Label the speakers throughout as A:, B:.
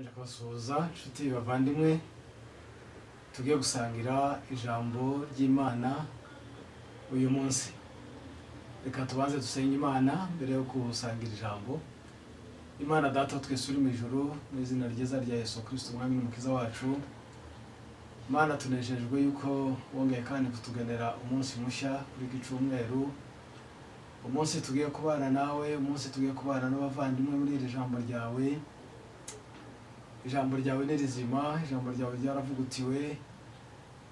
A: Mbanje kubasuhuza inshuti bavandimwe, tugiye gusangira ijambo ry'Imana uyu munsi. Reka tubanze dusenge Imana mbere yo gusangira ijambo. Imana Data twese uri mu ijuru, mu izina ryiza rya Yesu Kristo Umwami n'Umukiza wacu, Mana tunejejwe yuko wongeye kandi kutugenera umunsi mushya kuri iki cyumweru, umunsi tugiye kubana nawe, umunsi tugiye kubana n'abavandimwe muri iri jambo ryawe. Ijambo ryawe ni rizima, ijambo ryawe ryaravugutiwe,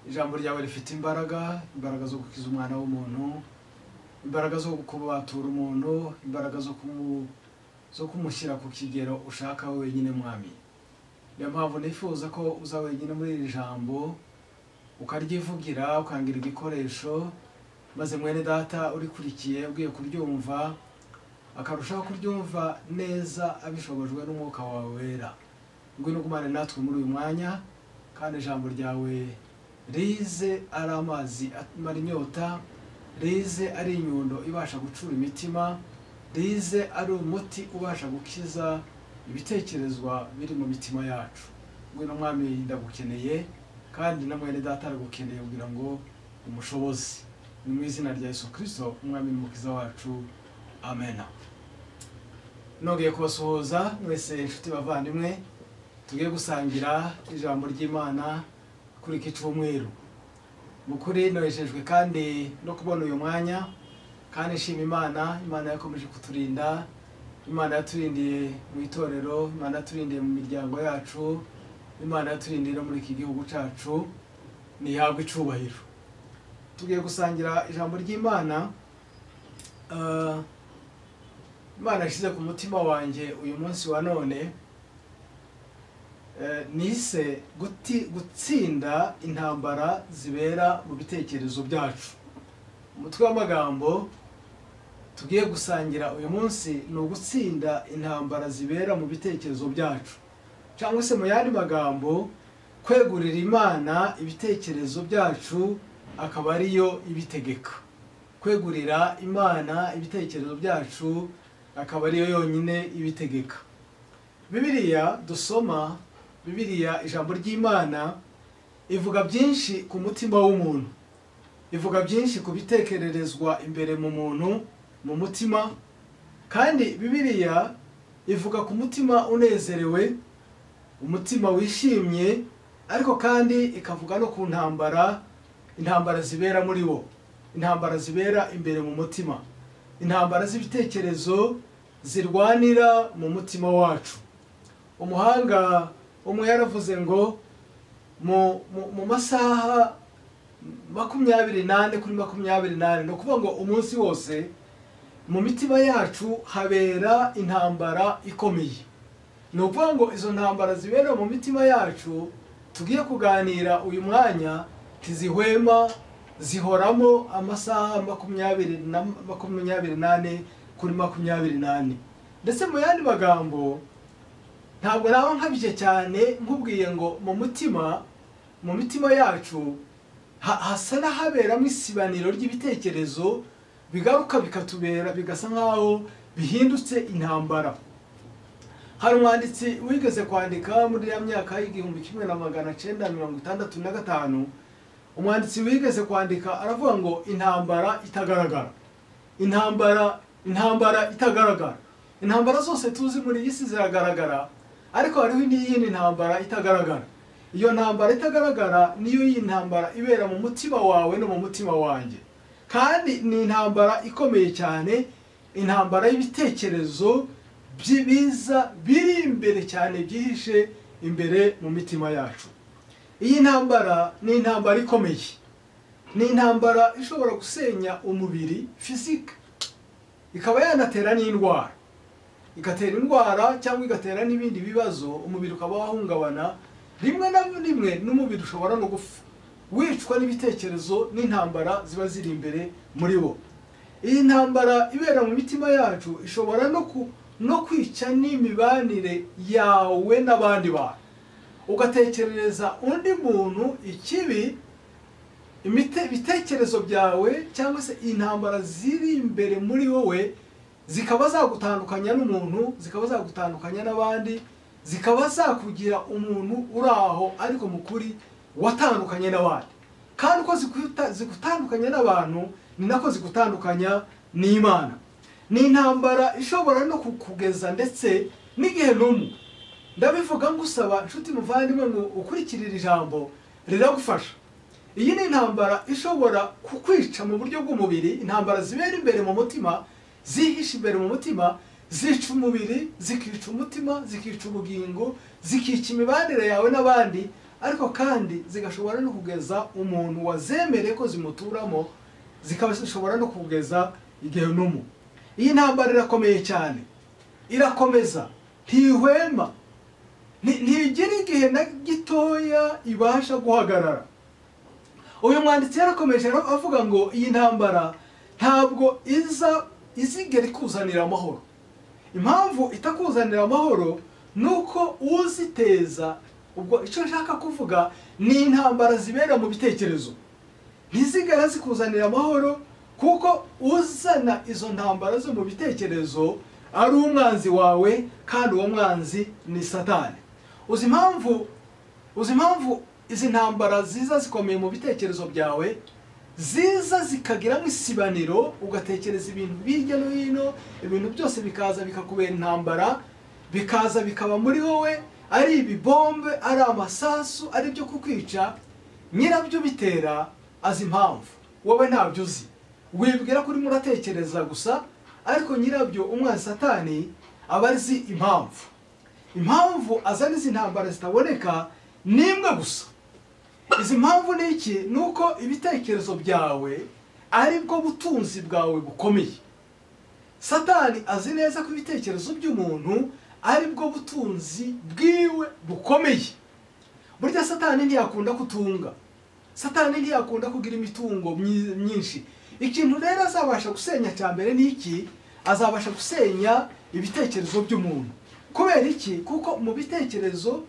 A: ijambo ryawe rifite imbaraga, imbaraga zo gukiza umwana w'umuntu, imbaraga zo kubatura umuntu, imbaraga zo kumushyira ku kigero ushaka wenyine Mwami. Niyo mpamvu nifuza ko uza wenyine muri iri jambo ukaryivugira, ukangira igikoresho, maze mwene data urikurikiye ugiye kuryumva akarushaho kuryumva neza abishobojwe n'umwuka wawe wera. Ngwino ugumane natwe muri uyu mwanya, kandi ijambo ryawe rize ari amazi amara inyota, rize ari inyundo ibasha gucura imitima, rize ari umuti ubasha gukiza ibitekerezwa biri mu mitima yacu. Ngwino Mwami, ndagukeneye kandi na mwene data aragukeneye kugira ngo umushoboze. Ni mu izina rya Yesu Kristo Umwami n'Umukiza wacu, amen. Nongeye kubasuhuza mwese inshuti bavandimwe, tugiye gusangira ijambo ry'Imana kuri iki cyumweru. Mu kuri nohejejwe kandi no kubona uyu mwanya, kandi nshima Imana. Imana yakomeje kuturinda, Imana yaturindiye mu itorero, Imana yaturindiye mu miryango yacu, Imana yaturindiye no muri iki gihugu cyacu, nihabwe icubahiro. Tugiye gusangira ijambo ry'Imana. Imana yashyize ku mutima wanjye uyu munsi wa none, nise gutsinda intambara zibera mu bitekerezo byacu. Umutwe w'amagambo tugiye gusangira uyu munsi ni ugutsinda intambara zibera mu bitekerezo byacu, cyangwa se mu yandi magambo kwegurira Imana ibitekerezo byacu akaba ariyo ibitegeka. Kwegurira Imana ibitekerezo byacu akaba ariyo yonyine ibitegeka. Bibiliya dusoma, Bibiliya ijambo ry'Imana ivuga byinshi ku mutima w'umuntu, ivuga byinshi ku bitekererezwa imbere mu muntu, mu mutima. Kandi Bibiliya ivuga ku mutima unezerewe, umutima wishimye, ariko kandi ikavuga no ku ntambara, intambara zibera muri wo, intambara zibera imbere mu mutima, intambara z'ibitekerezo zirwanira mu mutima wacu. Umuhanga umwe yaravuze ngo mu masaha 24 kuri 24, no kuvuga ngo umunsi wose mu mitima yacu habera intambara ikomeye. Ni ukuvuga ngo izo ntambara zibera mu mitima yacu tugiye kuganira uyu mwanya ntizihwema, zihoramo amasaha 24 kuri 24. Ndetse mu yandi magambo ntabwo naba nkabije cyane nkubwiye ngo mu mutima, mu mitima yacu hasa n'ahaberamo isibaniro ry'ibitekerezo bigaruka bikatubera bigasa nkaho bihindutse intambara. Hari umwanditsi wigeze kwandika muri ya myaka y'1965, umwanditsi wigeze kwandika aravuga ngo intambara itagaragara, intambara itagaragara. Intambara zose tuzi muri iyi si ziragaragara, ariko hariho n'iyindi ntambara itagaragara. Iyo ntambara itagaragara niyo y'intambara ibera mu mutima wawe no mu mutima wanjye, kandi ni intambara ikomeye cyane, intambara y'ibitekerezo by'ibiza biri imbere cyane byihishe imbere mu mitima yacu. Iyi ntambara ni intambara ikomeye, ni intambara ishobora gusenya umubiri physique, ikaba yanatera n'indwara, igatera indwara cyangwa igatera n'ibindi bibazo, umubiri ukaba wahungabana. Rimwe na rimwe n'umubiri ushobora no gupfa wicwa n'ibitekerezo n'intambara ziba ziri imbere muri bo. Iyi ntambara ibera mu mitima yacu ishobora no kwica n'imibanire yawe n'abandi bantu, ugatekerereza undi muntu ikibi. Ibitekerezo byawe cyangwa se intambara ziri imbere muri wowe zikaba zagutandukanya n'umuntu, zikaba zagutandukanya n'abandi, zikaba zakugira umuntu uraho ariko mukuri watandukanye n'abandi. Kandi uko zigutandukanya n'abantu ni nako zigutandukanya n'Imana. Ni intambara ishobora no kukugeza ndetse n'igihe n'umwe. Ndabivuga ngusaba nshuti muvandimwe ngo ukurikirire ijambo riragufasha. Iyi ni intambara ishobora kukwica mu buryo bw'umubiri. Intambara zibera imbere mu mutima, zihisha imbere mu mutima, zica umubiri, zikica umutima, zikica ubugingo, zikica imibanire yawe n'abandi, ariko kandi zigashobora no kugeza umuntu wazemere ko zimuturamo, zikaba zishobora no kugeza igihe n'umwe. Iyi ntambara irakomeye cyane, irakomeza, ntihwema, ntigira igihe na gitoya ibasha guhagarara. Uyu mwanditsi yarakomeje avuga ngo iyi ntambara ntabwo iza izigera ikuzanira amahoro. Impamvu itakuzanira amahoro nuko uziteza. Ubwo icyo nshaka kuvuga ni intambara zibera mu bitekerezo, ntizigera zikuzanira amahoro, kuko uzana izo ntambara zo mu bitekerezo ari umwanzi wawe, kandi uwo mwanzi ni Satani. Uzi impamvu izi ntambara ziza zikomeye mu bitekerezo byawe, ziza zikagiramo isibaniro, ugatekereza ibintu bijya no hino, ibintu byose bikaza bikakubera intambara, bikaza bikaba muri wowe ari ibibombe, ari amasasu, ari byo kukwica. Nyirabyo bitera azi impamvu, wowe ntabyo uzi, wibwira ko urimo uratekereza gusa, ariko nyirabyo umwanzi Satani aba azi impamvu. Impamvu azana izi ntambara zitaboneka ni imwe gusa. Izi mpamvu ni iki? Nuko ibitekerezo byawe ari bwo butunzi bwawe bukomeye. Satani azi neza ko ibitekerezo by'umuntu ari bwo butunzi bwiwe bukomeye. Burya Satani ntiyakunda kutunga, Satani ntiyakunda kugira imitungo myinshi. Ikintu rero azabasha gusenya cya mbere ni iki? Azabasha gusenya ibitekerezo by'umuntu. Kubera iki? Kuko mu bitekerezo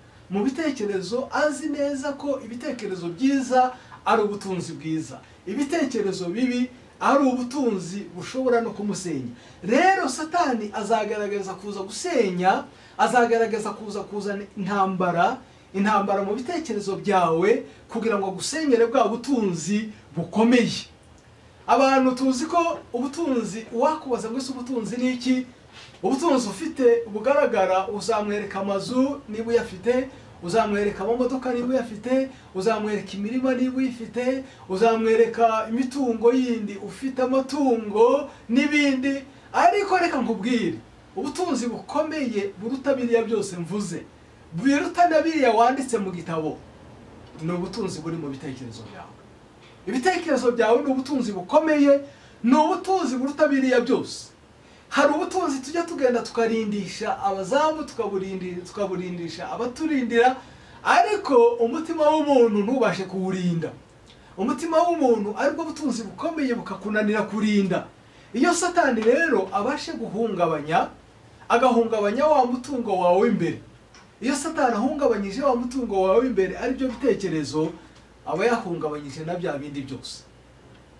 A: azi neza ko ibitekerezo byiza ari ubutunzi bwiza, ibitekerezo bibi ari ubutunzi bushobora no kumusenya. Rero Satani azagaragaza kuza gusenya, azagaragaza kuza kuzana intambara mu bitekerezo byawe, kugira ngo agusenyere bwa butunzi bukomeye. Abantu tuzi ko ubutunzi, uwakubaza ngo ese ubutunzi ni iki? Ubutunzi ufite bugaragara, uzamwereka amazu niba uyafite, uzamwereka amamodoka niba uyafite, uzamwereka imirima niba uyifite, uzamwereka imitungo yindi ufite, amatungo n'ibindi. Ariko reka nkubwire, ubutunzi bukomeye buruta biriya byose mvuze, biruta na biriya wanditse mu gitabo, ni ubutunzi buri mu bitekerezo byawe. Ibitekerezo byawe ni ubutunzi bukomeye, ni ubutunzi buruta biriya byose. Hari ubutunzi tujya tugenda tukarindisha abazamu, tukaburindisha abaturindira, ariko umutima w'umuntu ntubashe kuwurinda. Umutima w'umuntu aribwo butunzi bukomeye bukakunanira kurinda. Iyo Satani rero abashe guhungabanya, agahungabanya wa mutungo wawe imbere. Iyo Satani ahungabanyije wa mutungo wawe imbere, aribyo bitekerezo, aba yahungabanyije na bya bindi byose,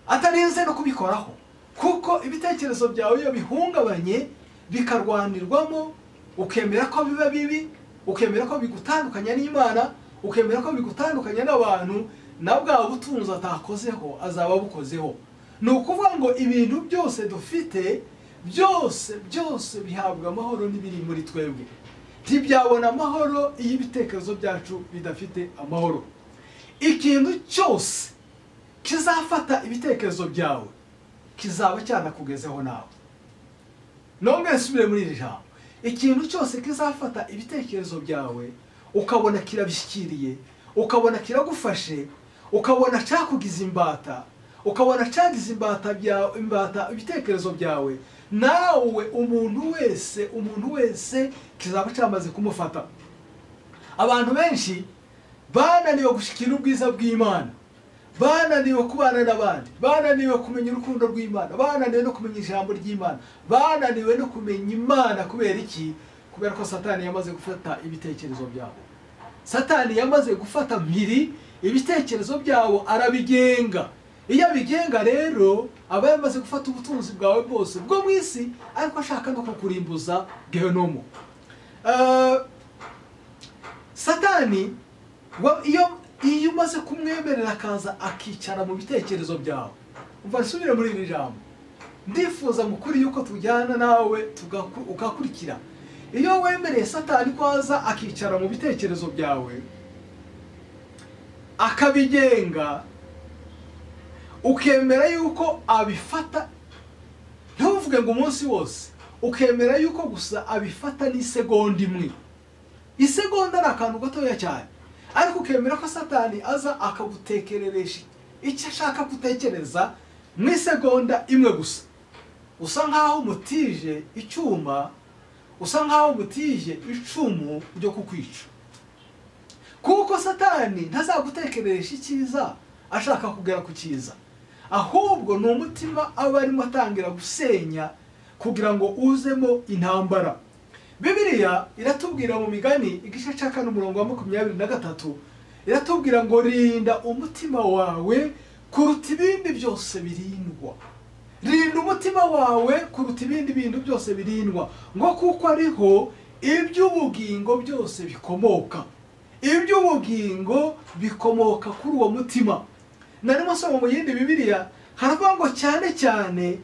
A: atarinze no kubikoraho. Kuko ibitekerezo byawe iyo bihungabanye bikarwanirwamo, ukemera ko biba bibi, ukemera ko bigutandukanya n'Imana, ukemera ko bigutandukanya n'abantu, na bwa butunzi atakozeho azaba bukozeho. Ni ukuvuga ngo ibintu byose dufite byose byose bihabwa amahoro n'ibiri muri twebwe. Ntibyabona amahoro iyo ibitekerezo byacu bidafite amahoro. Ikintu cyose kizafata ibitekerezo byawe kizaba cyanakugezeho nawe. Nongere nsubire muri iri jambo. Ikintu cyose kizafata ibitekerezo byawe ukabona kirabishyikiriye, ukabona kiragufashe, ukabona cyakugize imbata, ukabona cyagize imbata ibitekerezo byawe, nawe umuntu wese kizaba cyamaze kumufata. Abantu benshi bananiwe gushikira ubwiza bw'Imana, bananiwe kubana n'abandi, bananiwe kumenya urukundo rw'Imana, bananiwe no kumenya ijambo ry'Imana, bananiwe no kumenya Imana. Kubera iki? Kubera ko Satani yamaze gufata ibitekerezo byabo. Satani yamaze gufata mpiri ibitekerezo byabo, arabigenga. Iyo abigenga rero aba yamaze gufata ubutunzi bwawe bwose bwo mu isi, ariko ashaka no kukurimbuza gehenomu. Satani iyo umaze kumwemerera akaza akicara mu bitekerezo byawe, umva nsubire muri iri jambo, ndifuza mukuri yuko tujyana nawe ugakurikira. Iyo wemereye Satani ko aza akicara mu bitekerezo byawe akabigenga, ukemera yuko abifata, ntuvuge ngo umunsi wose, ukemera yuko gusa abifata n'isegonda imwe. Isegonda ni akantu gatoya cyane, ariko ukemera ko Satani aza akagutekereresha icyo ashaka gutekereza mu isegonda imwe gusa, usa nkaho umutije icyuma, usa nkaho umutije icumu ryo kukwica. Kuko Satani ntazagutekereresha icyiza ashaka kugera ku cyiza, ahubwo ni umutima aba arimo atangira gusenya kugira ngo uzemo intambara. Bibiliya iratubwira mu Migani igice cya 4 umurongo wa 23, iratubwira ngo rinda umutima wawe kuruta ibindi byose birindwa. Rinda umutima wawe kuruta ibindi bintu byose birindwa, ngo kuko ariho iby'ubugingo byose bikomoka. Iby'ubugingo bikomoka kuri uwo mutima. Narimo nsoma mu yindi Bibiliya haravuga ngo cyane cyane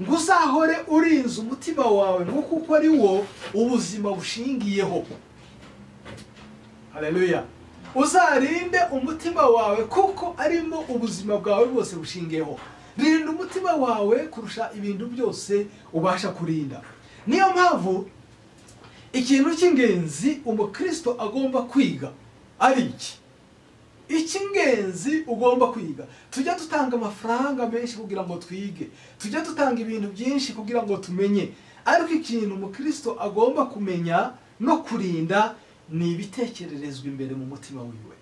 A: ngo uzahore urinze umutima wawe, ngo kuko ari wo ubuzima bushingiyeho. Haleluya. Uzarinde umutima wawe kuko arimo ubuzima bwawe bwose bushingiyeho. Rinda umutima wawe kurusha ibintu byose ubasha kurinda. Niyo mpamvu ikintu cy'ingenzi umukristo agomba kwiga ari iki. Icy'ingenzi ugomba kwiga, tujya dutanga amafaranga menshi kugira ngo twige, tujya dutanga ibintu byinshi kugira ngo tumenye, ariko ikintu umukristo agomba kumenya no kurinda ni ibitekererezwa imbere mu mutima wiwe.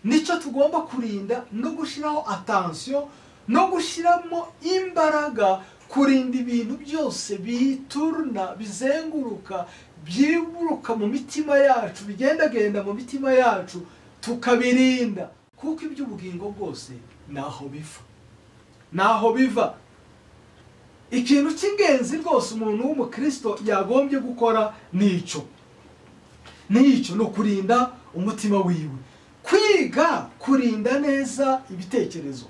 A: Nicyo tugomba kurinda no gushyiraho attention no gushyiramo imbaraga, kurinda ibintu byose bituruna, bizenguruka, byiburuka mu mitima yacu, bigendagenda mu mitima yacu, tukabirinda, kuko iby'ubugingo bwose naho biva, naho biva. Ikintu cy'ingenzi rwose umuntu w'umukristo yagombye gukora nicyo, no kurinda umutima wiwe, kwiga kurinda neza ibitekerezo.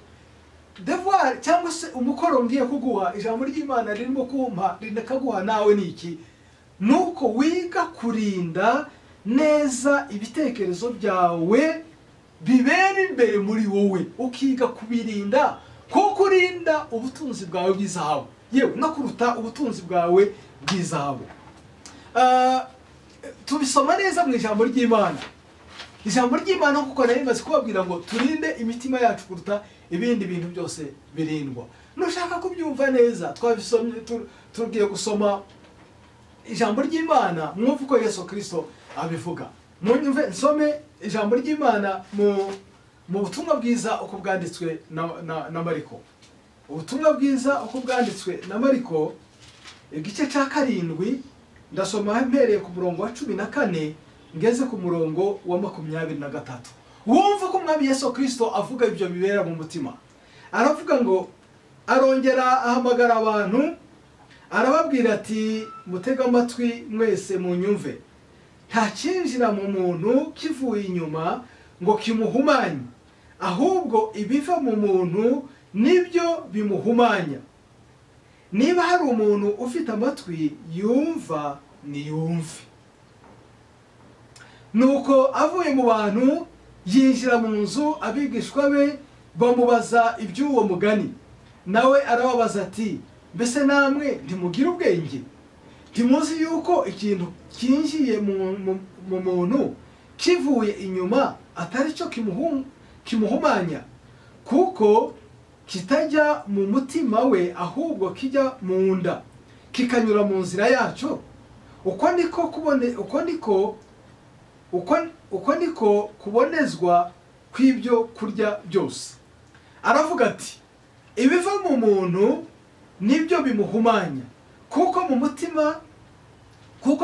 A: Devoir cyangwa se umukoro ngiye kuguha, ijambo ry'Imana ririmo kumpa rinakaguha nawe ni iki? Nuko wiga kurinda neza ibitekerezo byawe bibera imbere muri wowe, ukiga kubirinda, kuko urinda ubutunzi bwawe bw'izahabu, yewe no kuruta ubutunzi bwawe bw'izahabu. Tubisoma neza mu ijambo ry'Imana. Ijambo ry'Imana kuko nari maze kubabwira ngo turinde imitima yacu kuruta ibindi bintu byose birindwa. Nushaka kubyumva neza, twabisomye, tugiye gusoma ijambo ry'Imana, mwumve uko Yesu Kristo abivuga. Munyumve nsome ijambo ry'Imana mu butumwa bwiza uko bwanditswe na Mariko. Ubutumwa bwiza uko bwanditswe na Mariko igice cya 7, ndasoma mpereye ku murongo wa 14 ngeze ku murongo wa 23. Wumva ko Umwami Yesu Kristo avuga ibyo bibera mu mutima. Aravuga ngo arongera ahamagara abantu arababwira ati mutega amatwi mwese munyumve, nta kinjira mu muntu kivuye inyuma ngo kimuhumanye, ahubwo ibiva mu muntu nibyo bimuhumanya. Niba hari umuntu ufite amatwi yumva niyumve. Nuko avuye mu bantu yinjira mu nzu, abigishwa be bamubaza iby'uwo mugani. Nawe arababaza ati mbese namwe ntimugira ubwenge? Ntimuzi yuko ikintu kinjiye mu muntu kivuye inyuma atari cyo kimuhumanya, kuko kitajya mu mutima we ahubwo kijya mu nda kikanyura mu nzira yacyo. Uko niko kubonezwa kw'ibyo kurya byose. Aravuga ati ibiva mu muntu nibyo bimuhumanya, kuko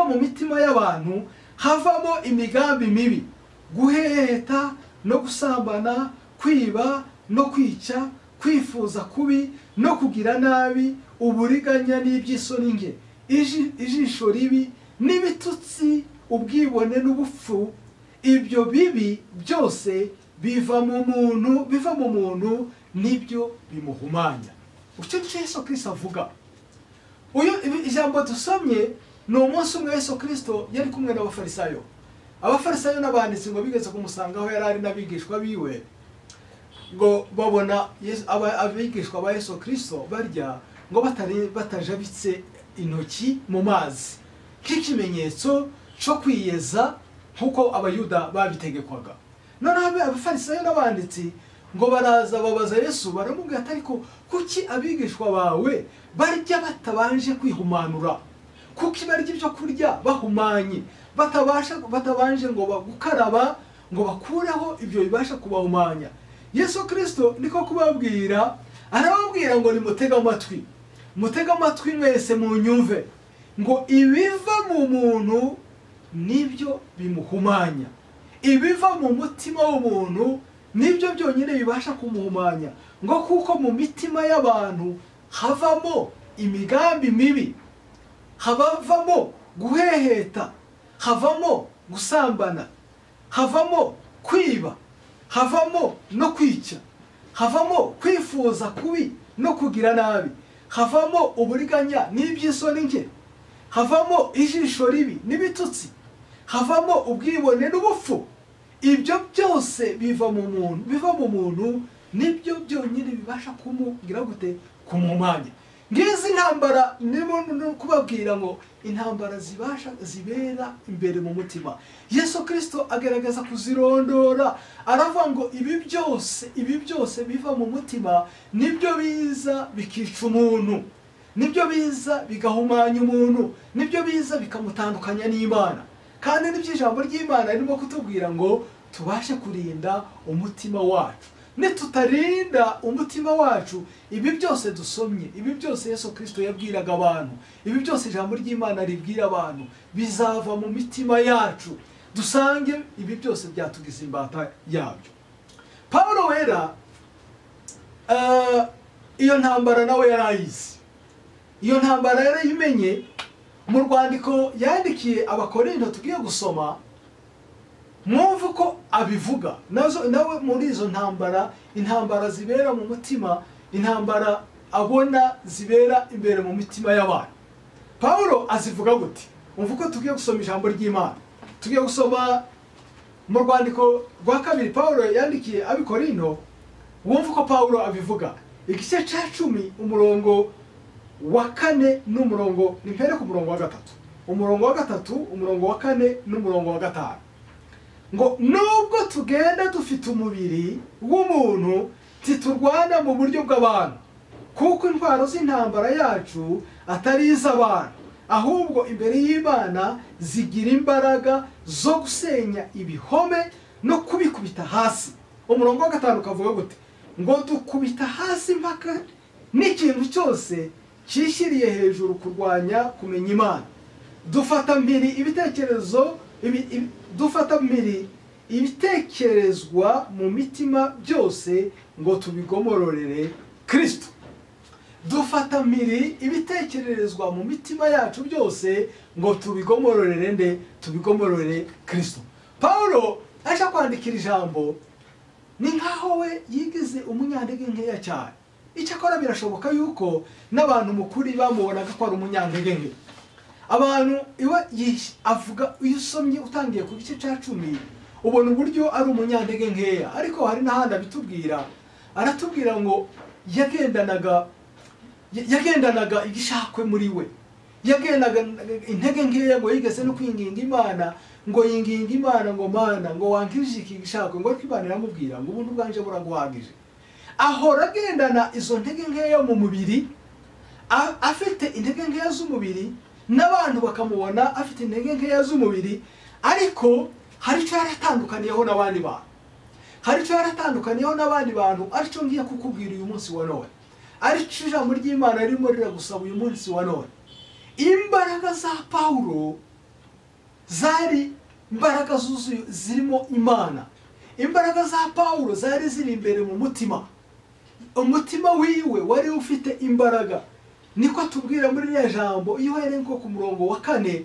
A: mu mitima y'abantu havamo imigambi mibi, guheheta no gusambana, kwiba no kwica, kwifuza kubi no kugira nabi, uburiganya n'iby'isoni nke, ijisho ribi n'ibitutsi, ubwibone n'ubupfu. Ibyo bibi byose biva mu muntu, biva mu muntu nibyo bimuhumanya. Icyo nicyo Yesu Kristo avuga. Uyu ijambo dusomye ni umunsi umwe Yesu Kristo yari kumwe n'abafarisayo. Abafarisayo n'abanditsi ngo bigeze kumusangaho yari ari n'abigishwa biwe, ngo babona abigishwa ba Yesu Kristo barya ngo batajabitse intoki mu mazi nk'ikimenyetso cyo kwiyeza nk'uko abayuda babitegekwaga. Noneho abafarisayo n'abanditsi ngo baraza babaza Yesu, baramubwira ati ariko kuki abigishwa bawe barya batabanje kwihumanura? Kuki barya ibyo kurya bahumanye, batabanje ngo gukaraba ngo bakureho ibyo bibasha kubahumanya? Yesu Kristo niko kubabwira, arababwira ngo nimutege amatwi, mutege amatwi mwese munyumve, ngo ibiva mu muntu nibyo bimuhumanya, ibiva mu mutima w'umuntu nibyo byonyine bibasha kumuhumanya, ngo kuko mu mitima y'abantu havamo imigambi mibi, havamo guheheta, havamo gusambana, havamo kwiba, havamo no kwica, havamo kwifuza kubi no kugira nabi, havamo uburiganya n'iby'isoni nke, havamo ijisho ribi n'ibitutsi, havamo ubwibone n'ubupfu. Ibyo byose biva mu muntu, biva mu muntu nibyo byonyine bibasha kumugira gute? Kumuhumanya. Ngizi intambara nimo kubabwira ngo intambara zibasha zibera imbere mu mutima. Yesu Kristo agerageza kuzirondora, aravuga ngo ibi byose biva mu mutima nibyo biza bikica umuntu, nibyo biza bigahumanya umuntu, nibyo biza bikamutandukanya n'Imana. Kandi nibyo ijambo ry'Imana ririmo kutubwira ngo tubashe kurinda umutima wacu. Nitutarinda umutima wacu, ibi byose dusomye, ibi byose Yesu Kristo yabwiraga abantu, ibi byose ijambo ry'Imana ribwira abantu, bizava mu mitima yacu, dusange ibi byose byatugize imbata yabyo. Paulo wera iyo ntambara nawe yarayizi, iyo ntambara yarayimenye. Mu rwandiko yandikiye Abakorinto tugiye gusoma, mwumve uko abivuga nawe muri izo ntambara, intambara zibera mu mutima, intambara abona zibera imbere mu mitima y'abantu. Paulo azivuga gute? Umva uko tugiye gusoma ijambo ry'Imana. Tugiye gusoma mu rwandiko rwa kabiri Paulo yandikiye Abakorinto, wumve uko Paulo abivuga. Igice cya 10 umurongo wa 4 n'umurongo, nimpere ku murongo wa 3. Umurongo wa 3, umurongo wa 4 n'umurongo wa 5. Ngo nubwo tugenda dufite umubiri w'umuntu, titurwana mu buryo bw'abantu, kuko intwaro z'intambara yacu atari iz'abantu, ahubwo imbere y'Imana zigira imbaraga zo gusenya ibihome no kubikubita hasi. Umurongo wa 5 ukavuga gute? Ngo dukubita hasi mpaka n'ikintu cyose cyishyiriye hejuru kurwanya kumenya Imana. Dufata mpiri ibitekerezo dufata mpiri ibitekerezwa mu mitima byose ngo tubigomororere Kristo. Dufata mpiri ibitekererezwa mu mitima yacu byose ngo tubigomororere nde? Tubigomororere Kristo. Paulo aje kwandikira ijambo ni nkaho we yigize umunyantege nkeya cyane. Icyakora birashoboka yuko n'abantu mukuri bamubonaga ko ari umunyantege nke. Abantu iwe avuga, iyo usomye utangiye ku gice cya 10 ubona uburyo ari umunyantege nkeya, ariko hari n'ahandi abitubwira, aratubwira ngo yagendanaga igishakwe muri we, yagendaga intege nkeya, ngo yigeze no kwinginga Imana, ngo yinginga Imana ngo Mana ngo wankirije iki gishakwe, ngo ariko Imana iramubwira ngo ubuntu bwanje buraguhagije. Ahora agendana izo ntege nkeya mu mubiri, afite intege nkeya z'umubiri, n'abantu bakamubona afite intege nkeya z'umubiri, ariko hari icyo yaratandukaniyeho n'abandi bantu. Hari icyo yaratandukaniyeho n'abandi bantu, aricyo ngiye kukubwira uyu munsi wa none, aricyo ijambo ry'Imana ririmo riragusaba uyu munsi wa none. Imbaraga za Paulo zari imbaraga zuzuye zirimo Imana. Imbaraga za Paulo zari ziri imbere mu mutima. Umutima wiwe wari ufite imbaraga. Niko tubwira muri rya jambo, iyo uhereye nko ku murongo wa 4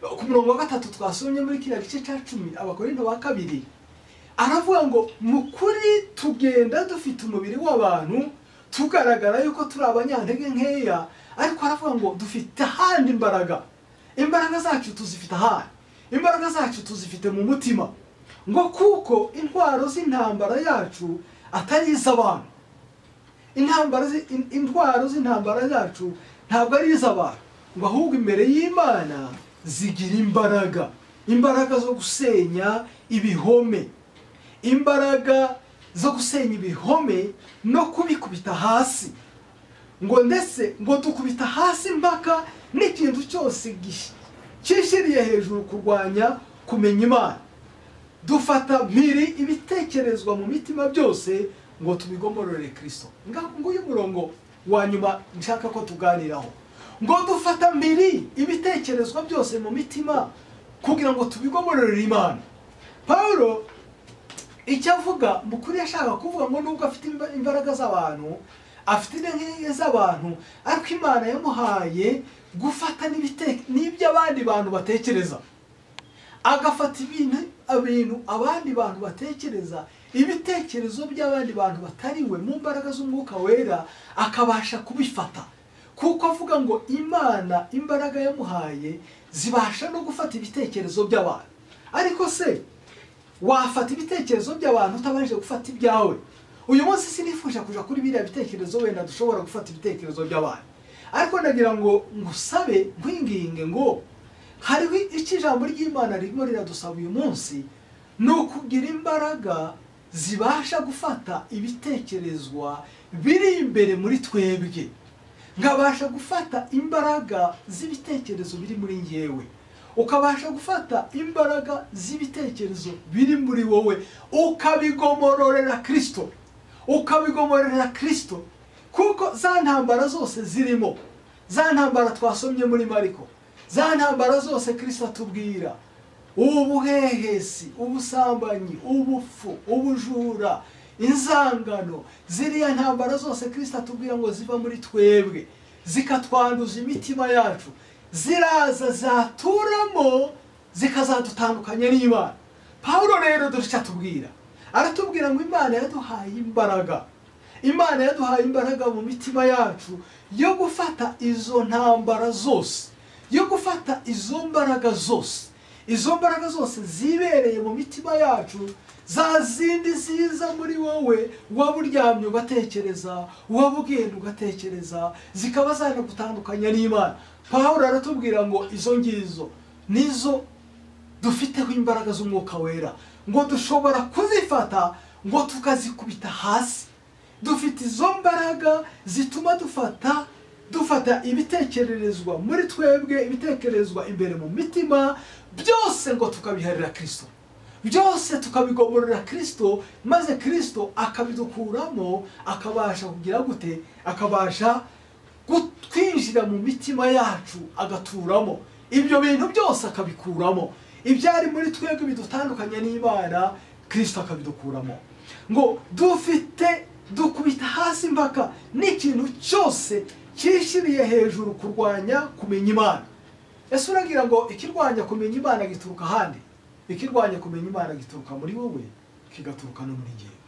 A: Ku murongo wa 3 twasomye muri kiriya gice cya 10 Abakorinto ba kabiri, aravuga ngo mu kuri tugenda dufite umubiri w'abantu tugaragara yuko turi abanyantege nkeya, ariko aravuga ngo dufite ahandi imbaraga. Imbaraga zacu tuzifite ahandi, imbaraga zacu tuzifite mu mutima, ngo kuko intwaro z'intambara yacu atari iz'abantu. Intwaro z'intambara yacu ntabwo ari iz'abantu, ngo ahubwo imbere y'Imana zigira imbaraga, imbaraga zo gusenya ibihome, imbaraga zo gusenya ibihome no kubikubita hasi, ngo ndetse ngo dukubita hasi mpaka n'ikintu cyose cyishiriye hejuru kurwanya kumenya Imana. Dufata mpiri ibitekerezwa mu mitima byose ngo tubigomorore Kristo. Nguyu murongo wa nyuma nshaka ko tuganiraho, ngo dufata mpiri ibitekerezwa byose mu mitima kugira ngo tubigomorore Imana. Paulo icyo avuga mu kuri yashaka kuvuga ngo nubwo afite imbaraga z'abantu, afite intege z'abantu, ariko Imana yamuhaye gufata n'ibyo abandi bantu batekereza, agafata ibintu abandi bantu batekereza, ibitekerezo by'abandi bantu batariwe mu mbaraga z'Umwuka Wera akabasha kubifata, kuko avuga ngo Imana imbaraga yamuhaye zibasha no gufata ibitekerezo by'abantu. Ariko se wafata ibitekerezo by'abantu utabanje gufata ibyawe? Uyu munsi sinifuje kuja kuri biriya bitekerezo, wenda dushobora gufata ibitekerezo by'abantu, ariko ndagira ngo ngusabe nkwinginge ngo hariho icyo ijambo ry'Imana ririmo riradusaba uyu munsi, ni ukugira imbaraga zibasha gufata ibitekerezwa biri imbere muri twebwe, nkabasha gufata imbaraga z'ibitekerezo biri muri njyewe, ukabasha gufata imbaraga z'ibitekerezo biri muri wowe, ukabigomororera Kristo, ukabigomororera Kristo. Kuko za ntambara zose zirimo, za ntambara twasomye muri Mariko, za ntambara zose Kristo atubwira, ubuhehesi, ubusambanyi, ubupfu, ubujura, inzangano, ziriya ntambara zose Kristo atubwira ngo ziva muri twebwe zikatwanduza imitima yacu, ziraza zaturamo zikazadutandukanya n'Imana. Paulo rero dore icyo atubwira, aratubwira ngo Imana yaduhaye imbaraga, Imana yaduhaye imbaraga mu mitima yacu yo gufata izo ntambara zose, yo gufata izo mbaraga zose, izo mbaraga zose zibereye mu mitima yacu, za zindi ziza muri wowe, waba uryamye ugatekereza, waba ugenda ugatekereza, zikaba zanagutandukanya n'Imana. Paulo aratubwira ngo izo ngizo nizo dufiteho imbaraga z'Umwuka Wera, ngo dushobora kuzifata ngo tukazikubita hasi. Dufite izo mbaraga zituma dufata ibitekererezwa muri twebwe, ibitekerezwa imbere mu mitima byose, ngo tukabiharira Kristo, byose tukabigomorera Kristo, maze Kristo akabidukuramo, akabasha kugira gute? Akabasha kwinjira mu mitima yacu agaturamo ibyo bintu byose, akabikuramo ibyari muri twebwe bidutandukanye n'Imana, Kristo akabidukuramo. Ngo dufite dukubita hasi mpaka n'ikintu cyose cyishiriye hejuru kurwanya kumenya Imana. Ese uragira ngo ikirwanya kumenya Imana gituruka ahandi? Ikirwanya kumenya Imana gituruka muri wowe, kigaturuka no muri njyewe.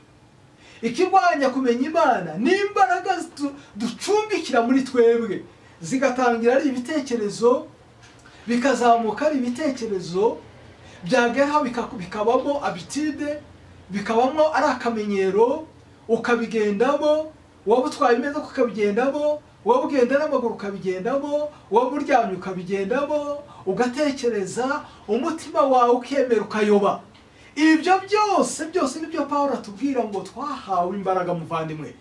A: Ikirwanya kumenya Imana ni imbaraga ducumbikira muri twebwe, zigatangira ari ibitekerezo, bikazamuka ari ibitekerezo, byageraho bikabamo abitide, bikabamo ari akamenyero, ukabigendamo, waba utwaye imodoka ukabigendamo, waba ugenda n'amaguru ukabigendamo, waba uryamye ukabigendamo, ugatekereza, umutima wawe ukemera ukayoba. Ibyo byose byose nibyo Paulo atubwira ngo twahawe imbaraga muvandimwe,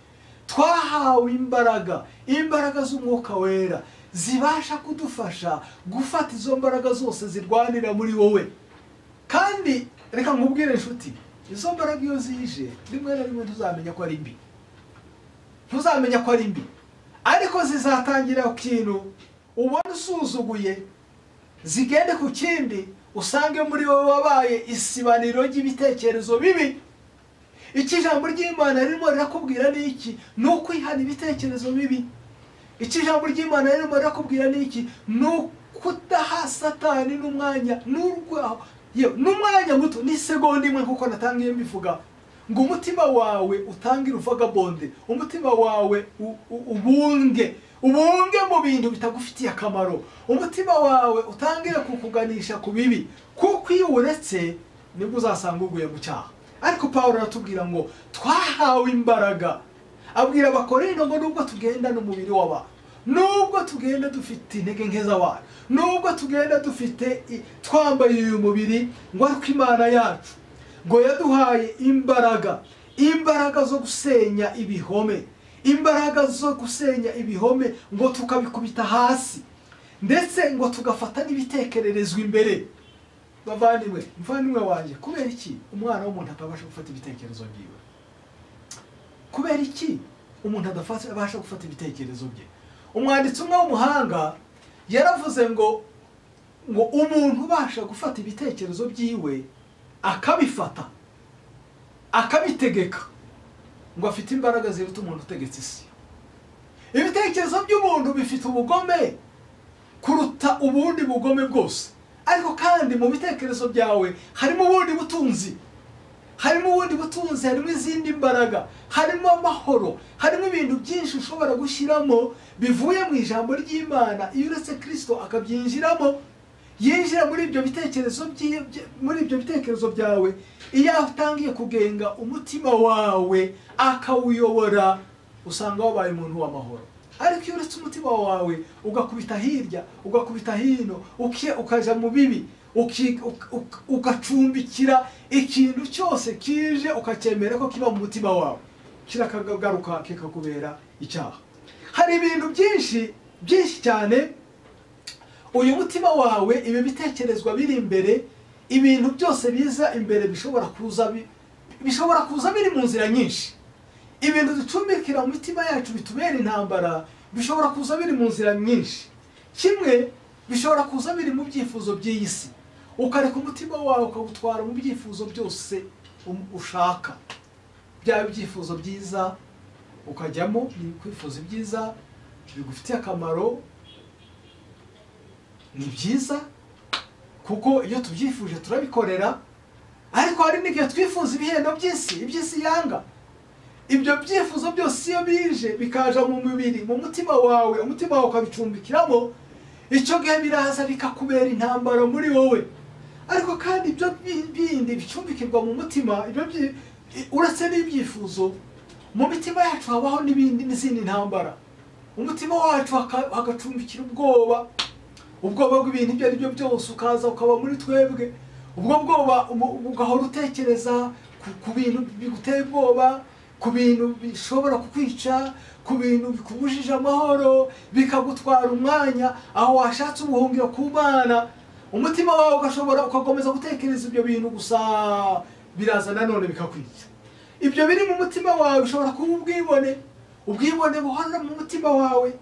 A: twahawe imbaraga, imbaraga z'Umwuka Wera zibasha kudufasha gufata izo mbaraga zose zirwanira muri wowe. Kandi reka nkubwire inshuti, izo mbaraga iyo zije rimwe na rimwe ntuzamenya ko ari mbi, ntuzamenya ko ari mbi, ariko zizatangira ku kintu ubona usuzuguye, zigende ku kindi usange muri wowe wabaye isibaniro ry'ibitekerezo bibi. Iki ijambo ry'Imana ririmo rirakubwira ni iki? Ni ukwihana ibitekerezo bibi. Iki ijambo ry'Imana ririmo rirakubwira ni iki? Ni Ukudaha Satani n'umwanya n'urwaho, n'umwanya muto, n'isegonda imwe, nkuko natangiye mbivuga ngo umutima wawe utangire uvagabonde, umutima wawe ubunge mu bintu bitagufitiye akamaro, umutima wawe utangire kukuganisha ku bibi, kuko iyo uretse nibwo uzasanga uguye mu cyaha. Ariko Pawulo aratubwira ngo twahawe imbaraga, abwira Abakorinto ngo nubwo tugenda n'umubiri w'abantu, nubwo tugenda dufite intege nke z'abantu, nubwo tugenda dufite twambaye uyu mubiri, ngo ariko Imana yacu ngo yaduhaye imbaraga, imbaraga zo gusenya ibihome, imbaraga zo gusenya ibihome, ngo tukabikubita hasi, ndetse ngo tugafata n'ibitekererezwa imbere. Bavandimwe, muvandimwe wanjye, kubera iki umwana w'umuntu atabasha gufata ibitekerezo byiwe? Kubera iki umuntu adabasha gufata ibitekerezo bye? Umwanditsi umwe w'umuhanga yaravuze ngo umuntu ubasha gufata ibitekerezo byiwe akabifata akabitegeka, ngo afite imbaraga ziruta umuntu utegetse isi. Ibitekerezo by'umuntu bifite ubugome kuruta ubundi bugome bwose, ariko kandi mu bitekerezo byawe harimo ubundi butunzi, harimo ubundi butunzi, harimo izindi mbaraga, harimo amahoro, harimo ibintu byinshi ushobora gushyiramo bivuye mu ijambo ry'Imana. Iyo uretse Kristo akabyinjiramo, yinjira muri ibyo bitekerezo muri ibyo bitekerezo byawe, iyo atangiye kugenga umutima wawe akawuyobora, usanga wabaye umuntu w'amahoro. Ariko iyo uretse umutima wawe ugakubita hirya, ugakubita hino, ukaja mu bibi, ugacumbikira ikintu cyose kije ukacyemera ko kiba mu mutima wawe, kirakagaruka kikakubera icyaha. Hari ibintu byinshi byinshi cyane uyu mutima wawe, ibi bitekerezwa biri imbere, ibintu byose biza imbere bishobora kuza biri mu nzira nyinshi. Ibintu ducumbikira mu mitima yacu bitubera intambara bishobora kuza biri mu nzira nyinshi. Kimwe bishobora kuza biri mu byifuzo by'iyi si, ukareka umutima wawe ukawutwara mu byifuzo byose ushaka, byaba ibyifuzo byiza ukajyamo, ni kwifuza ibyiza bigufitiye akamaro, ni byiza kuko iyo tubyifuje turabikorera. Ariko hari n'igihe twifuza ibihendo by'isi, iby'isi yanga. Ibyo byifuzo byose iyo bije bikaja mu mubiri, mu mutima wawe, umutima wawe ukabicumbikiramo, icyo gihe biraza bikakubera intambara muri wowe. Ariko kandi ibyo bindi bicumbikirwa mu mutima, ibyo uretse n'ibyifuzo, mu mitima yacu habaho n'ibindi n'izindi ntambara. Umutima wacu hagacumbikira ubwoba, ubwoba bw'ibintu ibyo ari byo byose, ukaza ukaba muri twebwe. Ubwo bwoba ugahora utekereza ku bintu biguteye ubwoba, ku bintu bishobora kukwica, ku bintu bikubujije amahoro, bikagutwara umwanya aho washatse ubuhungiro ku Mana. Umutima wawe ugashobora ukakomeza gutekereza ibyo bintu gusa, biraza nanone bikakwica. Ibyo biri mu mutima wawe bishobora kuba ubwibone, ubwibone buhora mu mutima wawe,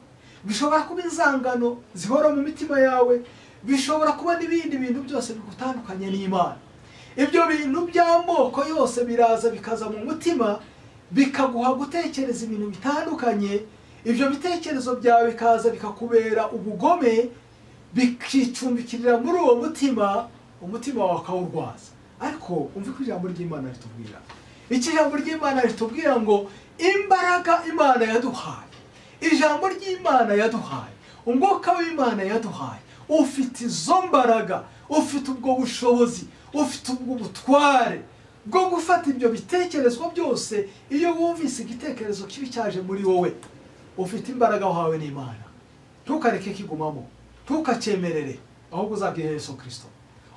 A: bishobora kuba inzangano zihora mu mitima yawe, bishobora kuba n'ibindi bintu byose bigutandukanye n'Imana. Ibyo bintu by'amoko yose biraza bikaza mu mutima, bikaguha gutekereza ibintu bitandukanye. Ibyo bitekerezo byawe bikaza bikakubera ubugome, bikicumbikirira muri uwo mutima, umutima wawe ukawurwaza. Ariko umve ko ijambo ry'Imana ritubwira, iki ijambo ry'Imana ritubwira ngo imbaraga Imana yaduhaye, ijambo ry'Imana yaduhaye, umwuka w'Imana yaduhaye, ufite izo mbaraga, ufite ubwo bushobozi, ufite ubwo butware bwo gufata ibyo bitekerezwa byose. Iyo wumvise igitekerezo kibi cyaje muri wowe, ufite imbaraga wahawe n'Imana, ntukareke kigumamo, ntukacyemerere, ahubwo uzagihe Yesu Kristo,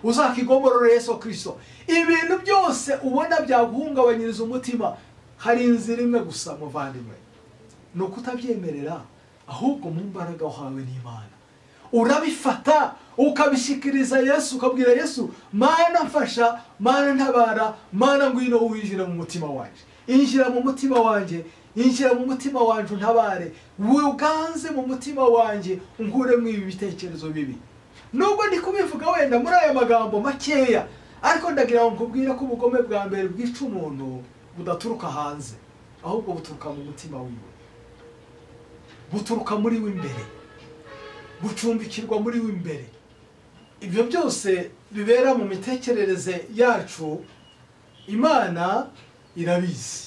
A: uzakigomborore Yesu Kristo. Ibintu byose ubona byaguhungabanyiriza umutima, hari inzira imwe gusa muvandimwe, ni ukutabyemerera, ahubwo mu mbaraga wahawe n'Imana urabifata ukabishikiriza Yesu, ukabwira Yesu, Mana mfasha, Mana ntabara, Mana ngwino winjira mu mutima wanjye, injira mu mutima wanjye, injira mu mutima wanjye untabare, wuganze mu mutima wanjye, unkuremo ibi bitekerezo bibi. Nubwo ndi kubivuga wenda muri aya magambo makeya, ariko ndagira ngo nkubwire ko ubugome bwa mbere bwica umuntu budaturuka hanze, ahubwo buturuka mu mutima wiwe, buturuka muri we imbere, Bucumbikirwa muri we imbere. Ibyo byose bibera mu mitekerereze yacu, Imana irabizi.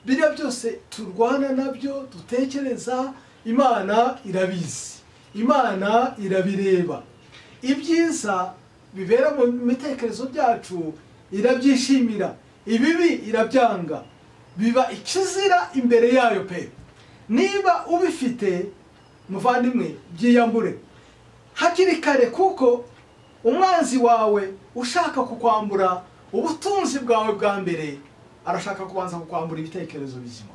A: Biriya byose turwana nabyo dutekereza, Imana irabizi, Imana irabireba. Ibyiza bibera mu mitekerezo byacu irabyishimira, ibibi irabyanga, biba ikizira imbere yayo pe. Niba ubifite muvandimwe, byiyambure hakiri kare, kuko umwanzi wawe ushaka kukwambura ubutunzi bwawe bwa mbere, arashaka kubanza kukwambura ibitekerezo bizima,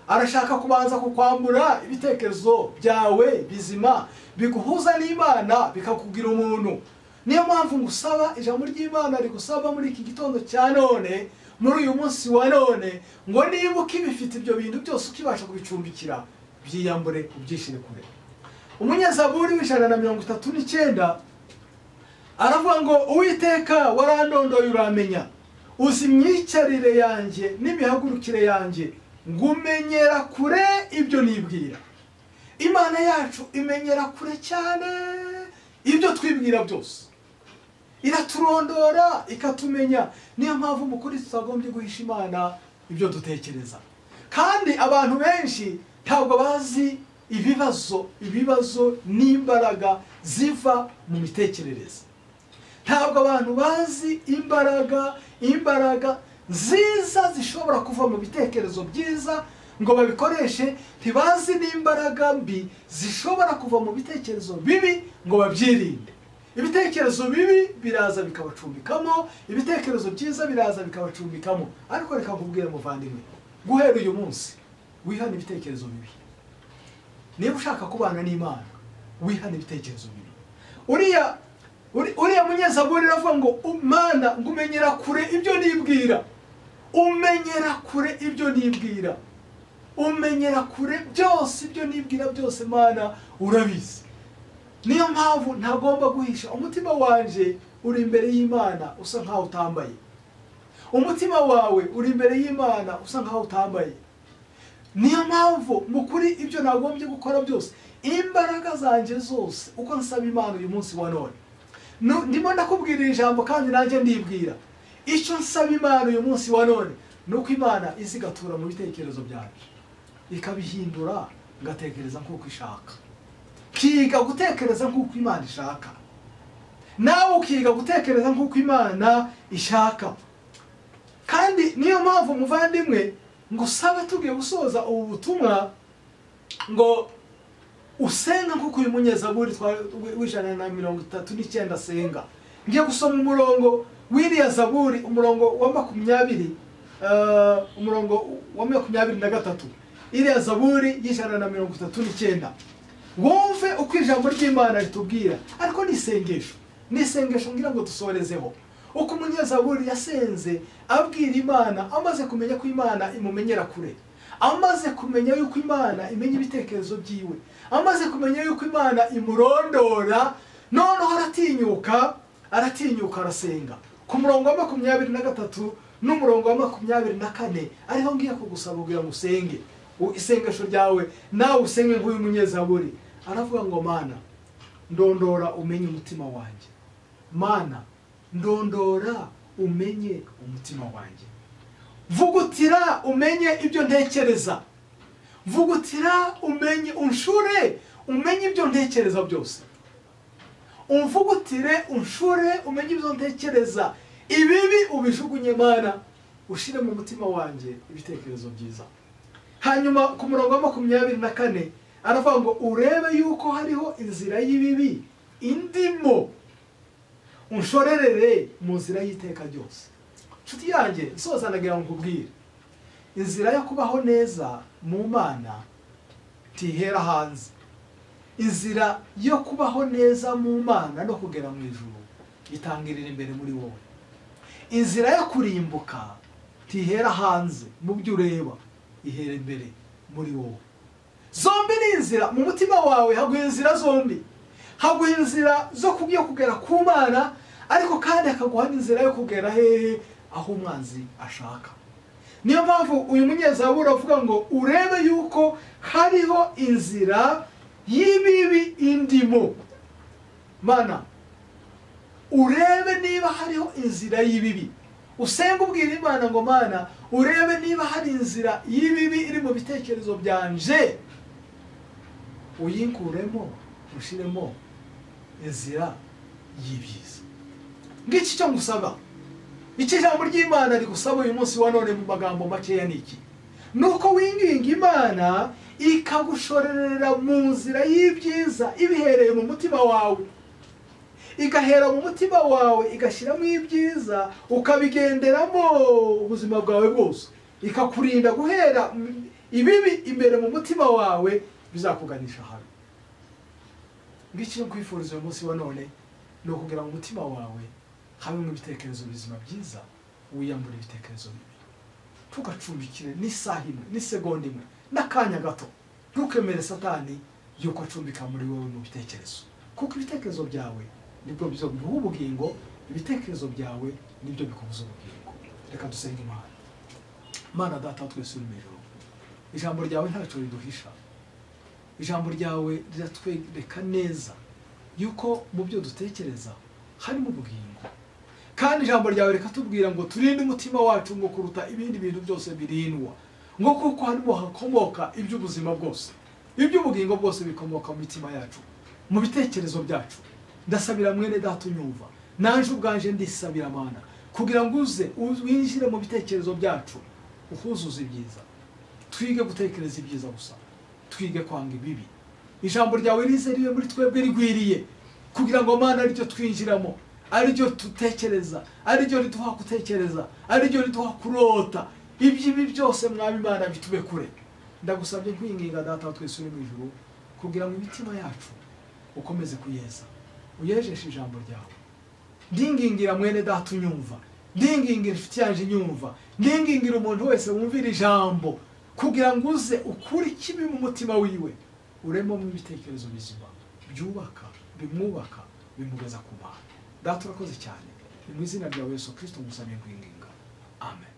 A: arashaka kubanza kukwambura ibitekerezo byawe bizima biguhuza n'Imana, bikakugira umuntu. Niyo mpamvu ngusaba, ijambo ry'Imana rigusaba muri iki gitondo cya none, muri uyu munsi wa none, ngo niba ukibifite ibyo bintu byose ukibasha kubicumbikira, byiyambure ubyishire kure. Umunyazaburi w'139 aravuga ngo Uwiteka warandondoye uramenya, uzi imyicarire yanjye n'imihagurukire yanjye, ngumenyera kure ibyo nibwira. Imana yacu imenyera kure cyane ibyo twibwira byose, iraturondora ikatumenya. Niyo mpamvu mukuri tutagombye guhisha Imana ibyo dutekereza. Kandi abantu benshi ntabwo bazi ibibazo n'imbaraga ziva mu mitekerereze. Ntabwo abantu bazi imbaraga nziza zishobora kuva mu bitekerezo byiza ngo babikoreshe, ntibazi n'imbaraga mbi zishobora kuva mu bitekerezo bibi ngo babyirinde. Ibitekerezo bibi biraza bikabacumbikamo, ibitekerezo byiza biraza bikabacumbikamo. Ariko reka nkubwire muvandimwe, guhera uyu munsi wihane ibitekerezo bibi. Niba ushaka kubana n'Imana, wihane ibitekerezo bibi. Uriya munyezaburi aravuga ngo Mana ngumenyera kure ibyo nibwira, umenyera kure ibyo nibwira, umenyera kure byose ibyo nibwira byose, Mana urabizi. Niyo mpamvu ntagomba guhisha umutima wanje uri imbere y'Imana usa nkaho utambaye. Umutima wawe uri imbere y'Imana usa nkaho utambaye. Niyo mpamvu mukuri ibyo nagombye gukora byose, imbaraga zanjye zose, uko nsaba Imana uyu munsi wa none, ndimo ndakubwira ijambo kandi nanjye ndibwira icyo nsaba Imana uyu munsi wa none, nuko Imana izigatura mu bitekerezo byanjye ikabihindura, ngatekereza nk'uko ishaka, kiga gutekereza nk'uko Imana ishaka, nawe ukiga gutekereza nk'uko Imana ishaka. Kandi niyo mpamvu muvandimwe ngusaba tugiye gusoza ubu butumwa ngo usenga nk'uko uyu munyezaburi w'139 asenga. Ngiye gusoma umurongo w'iriya zaburi, umurongo wa 20, umurongo wa 23, iriya zaburi y'139. Wumve uko ijambo ry'Imana ritubwira, ariko ni isengesho, ni isengesho ngira ngo dusorezeho. Uko umunyezaburi yasenze abwira Imana, amaze kumenya ko Imana imumenyera kure, amaze kumenya yuko Imana imenya ibitekerezo byiwe, amaze kumenya yuko Imana imurondora, noneho aratinyuka arasenga. Ku murongo wa 23 n'umurongo wa 24 ariho ngiye kugusaba kugira ngo usenge isengesho ryawe, nawe usenge nk'uyu munyezaburi. Aravuga ngo Mana ndondora umenye umutima wanjye, Mana ndondora umenye umutima wanjye, vugutira umenye ibyo ntekereza, vugutira umenye, unshure umenye ibyo ntekereza byose, umvugutire unshure umenye ibyo ntekereza, ibibi ubijugunye Mana, ushire mu mutima wanjye ibitekerezo byiza. Hanyuma ku murongo wa 24 aravuga ngo urebe yuko hariho inzira y'ibibi indimo, unshorerere mu nzira y'iteka ryose. Nshuti yanjye, nsoza nagira ngo nkubwire, inzira yo kubaho neza mu Mana ntihera hanze. Inzira yo kubaho neza mu Mana no kugera mu ijuru itangirira imbere muri wowe. Inzira yo kurimbuka ntihera hanze mu byo ureba, ihera imbere muri wowe. Zombi ni inzira, mu mutima wawe haguha inzira zombi, haguha inzira zo kugera ku Mana, ariko kandi akaguha n'inzira yo kugera hehe, aho umwanzi ashaka. Niyo mpamvu uyu munyezaburi avuga ngo urebe yuko hariho inzira y'ibibi indimo. Mana, urebe niba hariho inzira y'ibibi. Usenga ubwira Imana ngo Mana, urebe niba hari inzira y'ibibi iri mu bitekerezo byanje, uyinkuremo ushiremo inzira y'ibyiza. Ngiki cyo ngusaba, iki jambo ry'Imana rigusaba uyu munsi wa none mu magambo makeya ni iki? Nuko winginga Imana ikagushorerera mu nzira y'ibyiza ibihereye mu mutima wawe, igahera mu mutima wawe igashyiramo ibyiza, ukabigenderamo ubuzima bwawe bwose, ikakurinda guhera ibibi imbere mu mutima wawe bizakuganisha habi. Ngiki nkwifuriza uyu munsi wa none ni ukugira mu mutima wawe habemo ibitekerezo bizima byiza, wiyambura ibitekerezo bibi. Tugacumbikire n'isaha imwe n'isegonda imwe n'akanya gato, ntukemere Satani yuko acumbika muri wowe mu bitekerezo, kuko ibitekerezo byawe nibwo biguha ubugingo, ibitekerezo byawe nibyo bikubuza ubugingo. Reka dusenge Imana. Mana Data twese uri mu ijuru, ijambo ryawe ntacyo riduhisha, ijambo ryawe riratwereka neza yuko mu byo dutekereza harimo ubugingo, kandi ijambo ryawe rikatubwira ngo turinde umutima wacu ngo kuruta ibindi bintu byose birindwa, ngo kuko harimo hakomoka iby'ubuzima bwose, iby'ubugingo bwose bikomoka mu mitima yacu, mu bitekerezo byacu. Ndasabira mwene Data unyumva, nanje ubwanje ndisabira Mana kugira ngo uze winjire mu bitekerezo byacu, uhuzuze ibyiza, twige gutekereza ibyiza gusa, twige kwanga ibibi. Ijambo ryawe rize ribe muri twebwe rigwiriye, kugira ngo Mana ariryo twinjiramo, ariryo tutekereza, ariryo riduha gutekereza, ariryo riduha kurota. Iby'ibi byose Mwami Imana bitube kure. Ndagusabye nkwinginga Data wa twese uri mu ijuru, kugira ngo imitima yacu ukomeze kuyeza, uyejeshe ijambo ryawe. Ndingingira mwene Data unyumva, ndingingira inshuti yanje inyumva, ndingingira umuntu wese wumvira ijambo, kugira ngo uze ukure ikibi mu mutima wiwe, uremo mu bitekerezo bizima byubaka, bimwubaka, bimugeza ku Mana. Data urakoze cyane, ni mu izina rya Yesu Kristo ngusabye nkwinginga, amen.